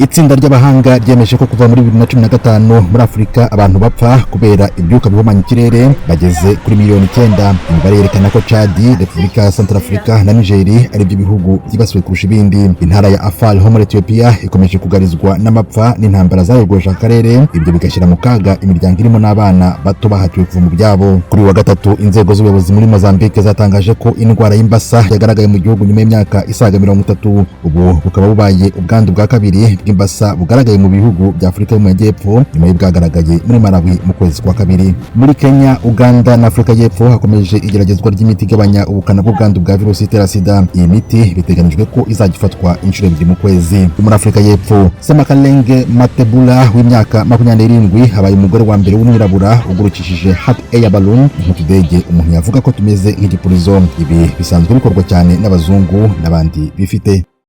Itsinda ry'abahanga ryemeje ko kuva muri 2015 muri Afurika abantu bapfa kubera ibyuka bihumanya ikirere bageze kuri miliyoni 9. Imibare yerekana ko Chadi, Repubulika ya Centrafrica na Nigeri ari byo bihugu byibasiwe kurusha ibindi. Intara ya Afar ho muri Ethiopia ikomeje kugarizwa n'amapfa n'intambara zayogoje akarere, ibyo bigashyira mu kaga imiryango irimo n'abana bato bahatiwe kuva mu byabo. Kuri uyu wa gatatu, inzego z'ubuyobozi muri Mozambique zatangaje ko indwara y'imbasa yagaragaye mu gihugu nyuma y'imyaka isaga 30. Ubu bukaba bubaye ubwandu bwa kabiri bw'imbasa bugaragaye mu bihugu bya Afurika yo mu Majyepfo, nyuma y'ubwagaragaye muri Malawi mu kwezi kwa kabiri. Muri Kenya, Uganda na Afurika y'Epfo hakomeje igeragezwa ry'imiti igabanya ubukana bw'ubwandu bwa virusi itera sida. Iyi miti biteganijwe ko izajya ifatwa inshuro ebyiri mu kwezi. Muri Afurika y'Epfo, Semakaleng Matebula w'imyaka 27 abaye umugore wa mbere w'umwirabura ugurukishije hot air balloon, nk'utudege umuntu yavuga ko tumeze nk'igipurizo. Ibi bisanzwe bikorwa cyane n'abazungu n'abandi bifite.